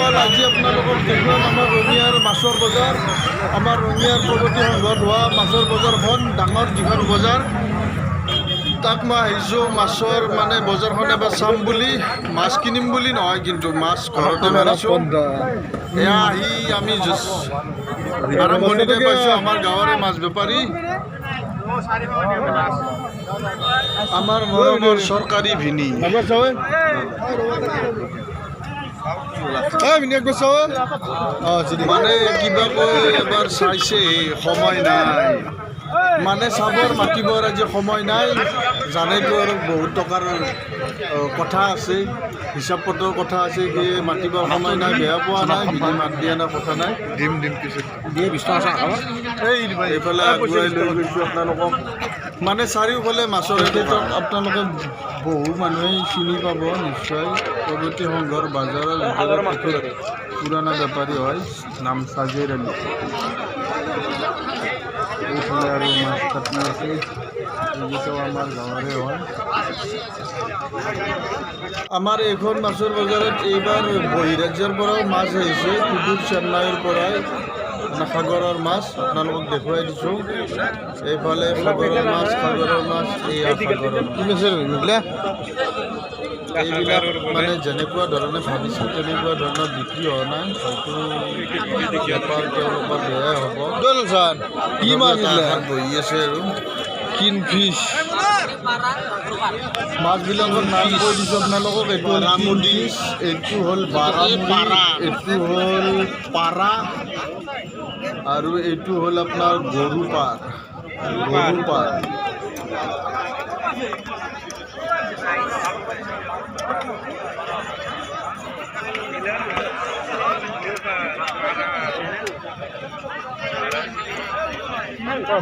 বন্ধুসকল, আজি আপোনালোকক দেখুৱাম আমাৰ ৰঙিয়াৰ মাছৰ বজাৰ। আমাৰ ৰঙিয়াৰ প্ৰগতি সংঘত হোৱা মাছৰ বজাৰখন, ডাঙৰ যিখন বজাৰ, তাত মই আহিছোঁ মাছৰ মানে বজাৰখন এবাৰ চাম বুলি। মাছ কিনিম বুলি নহয়, কিন্তু মাছ ঘৰতে মাৰিছোঁ। এয়া আহি আমি আৰম্ভণিতে পাইছোঁ আমাৰ গাঁৱৰে মাছ বেপাৰী, আমাৰ মৰমৰ চৰকাৰী ভিনি। একবাৰ চাওঁ, এই ভিনি, একবাৰ চাওঁ। অঁ। মানে কিবাকৈ এবাৰ চাইছে, সময় নাই, মানে চাবৰ মাতিবৰ আজি সময় নাই। জানেতো আৰু বহুত টকাৰ কথা আছে, হিচাপ পত্ৰৰ কথা আছে। সেয়ে মাতিবৰ সময় নাই। বেয়া পোৱা নাই, বিধি মাত দিয়া নাই, কথা নাই। দিম দিম পিছত। দিয়ে 20 টকা চাহ খাব। এইফালে আগুৱাই লৈ গৈছোঁ আপোনালোকক, মানে চাৰিওফালে মাছৰ ক্ষেত্ৰত আপোনালোকে বহু মানুহে চিনি পাব নিশ্চয়। প্ৰগতি সংঘৰ বাজাৰৰ ভিতৰত তেখেত পুৰণা বেপাৰী হয়, নাম চাজেৰ আলী। এইফালে আৰু মাছ কাটি আছে। এইকেইটাও আমাৰ গাঁৱৰে হয়। আমাৰ এইখন মাছৰ বজাৰত এইবাৰ বহিৰাজ্যৰ পৰাও মাছ আহিছে, সুদূৰ চেন্নাইৰ পৰাই, মানে সাগৰৰ মাছ। আপোনালোকক দেখুৱাই দিছোঁ। এইফালে সাগৰৰ মাছ, সাগৰৰ মাছ, এইয়া সাগৰৰ মাছ। এইবিলাক মানে যেনেকুৱা ধৰণে ভাবিছোঁ তেনেকুৱা ধৰণৰ বিক্ৰী হোৱা নাই। হয়তো বেপাৰ তেওঁলোকৰ বেয়াই হ'ব। কি মাছ? এটা আশাত বহি আছে আৰু। কিন ফিছ। মাছবিলাকৰ নাম কৈ দিছোঁ আপোনালোকক। এইটো হ'ল কিংফিছ, এইটো হ'ল বাৰামুৰি, এইটো হ'ল পাৰা আৰু এইটো হ'ল আপোনাৰ গৰু পাৰ, গৰু পাৰ।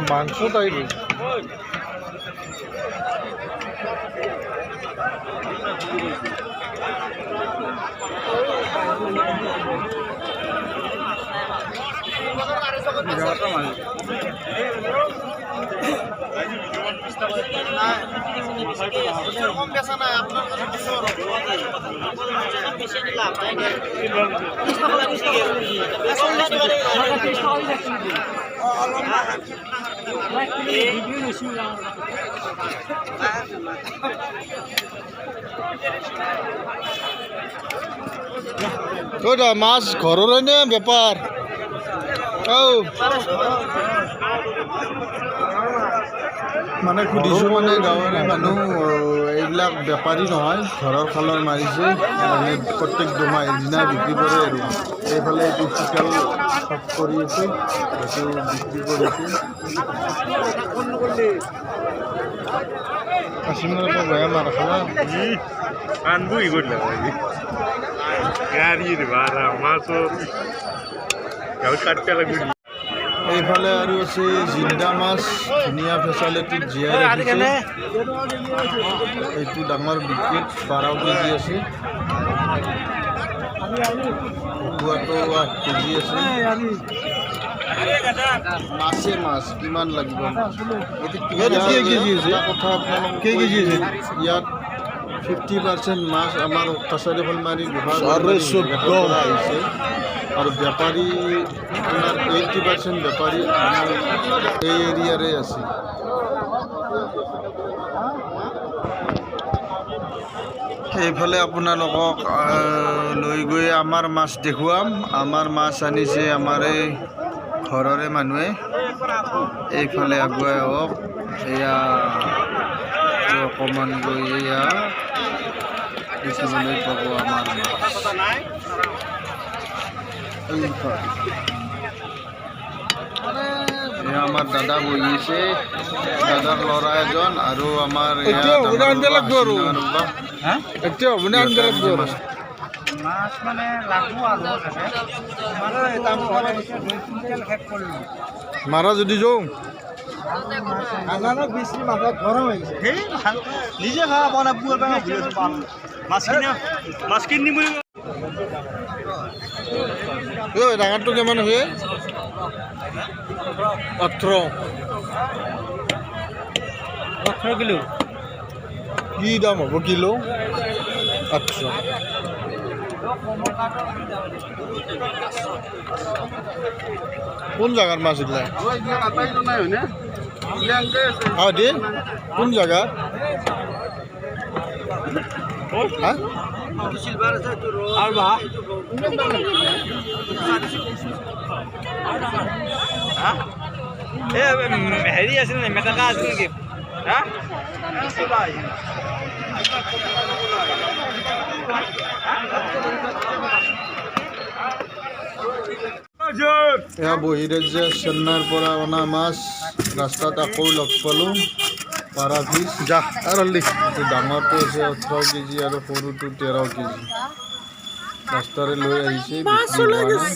মাংস টাইপ। মাছ ঘৰৰে নে বেপাৰ? ঔ। মানে সুধিছোঁ, মানে গাঁৱৰে মানুহ, এইবিলাক বেপাৰী নহয়, ঘৰৰ খালৰ মাৰিছে। মানে প্ৰত্যেক দুমাহীৰ দিনা বিক্ৰী কৰে। আৰু এইফালে এইটো চিতল চাফ কৰি আছে, এইটো বিক্ৰী কৰিছে। বেয়া মাৰ খালা। আনবই কৰলে গাড়িৰ ভাড়া, মাছৰ কাটতে লাগবে। এইফালে আৰু আছে জিন্দা মাছ, ধুনীয়া ফেচালিটিত জীয়াই ৰাখিছে। এইটো ডাঙৰ বিকেট, 12 কেজি আছে। ভকুৱাটো 8 কেজি আছে। মাছে মাছ কিমান লাগিব? কেই কেজি আছে? এটা কথা আপোনালোকক কেই কেজি আছে? ইয়াত 50% মাছ আমাৰ কাছাৰী শ'লমাৰী গুহা 14.5। পৰা আহিছে আৰু বেপাৰী আপোনাৰ 80% বেপাৰী আমাৰ এই এৰিয়াৰে আছে। এইফালে আপোনালোকক লৈ গৈ আমাৰ মাছ দেখুৱাম। আমাৰ মাছ আনিছে আমাৰ এই ঘৰৰে মানুহে। এইফালে আগুৱাই আহক। এয়া অকণমান গৈ এয়া দেখিবলৈ পাব আমাৰ মাছ। এইফালে এয়া আমাৰ দাদা বহি আছে, দাদাৰ ল'ৰা এজন আৰু আমাৰ এয়া এতিয়া হ'ব নে আনিব ডাঙৰ লাগব আৰু? হাচিনা ৰ'বা। এতিয়া হ'ব নে আনিব লাগব আৰু? মাছ মানে লাগব আৰু 2 কুইণ্টেল শেষ কৰিলোঁ। মাৰা যদি যাওঁ। নিজে খাব পোৱা নাই, পুৱাৰ পৰা মাছ কিনা, মাছ কিনিম বুলি। ঐ, ডাঙৰটো কিমান হৈছে? 18। 18 কিলো। কি দাম হ'ব কিলো? 800। কোন জাগাৰ মাছ এইগিলা? অঁ, দি কোন জাগা হা? আৰু বা এ হেৰি আছিল নে, মেটেকা আছিল নেকি? হা। এয়া বহিৰাজ্য চেন্নাইৰ পৰা অনা মাছ। ৰাস্তাত আকৌ লগ পালোঁ পাৰা ফিছ। যা আৰু হলদি। এইটো ডাঙৰটো হৈছে 18 কেজি আৰু সৰুটো 13 কেজি। ৰাস্তাৰে লৈ আহিছে বিক্ৰী হোৱা নাই।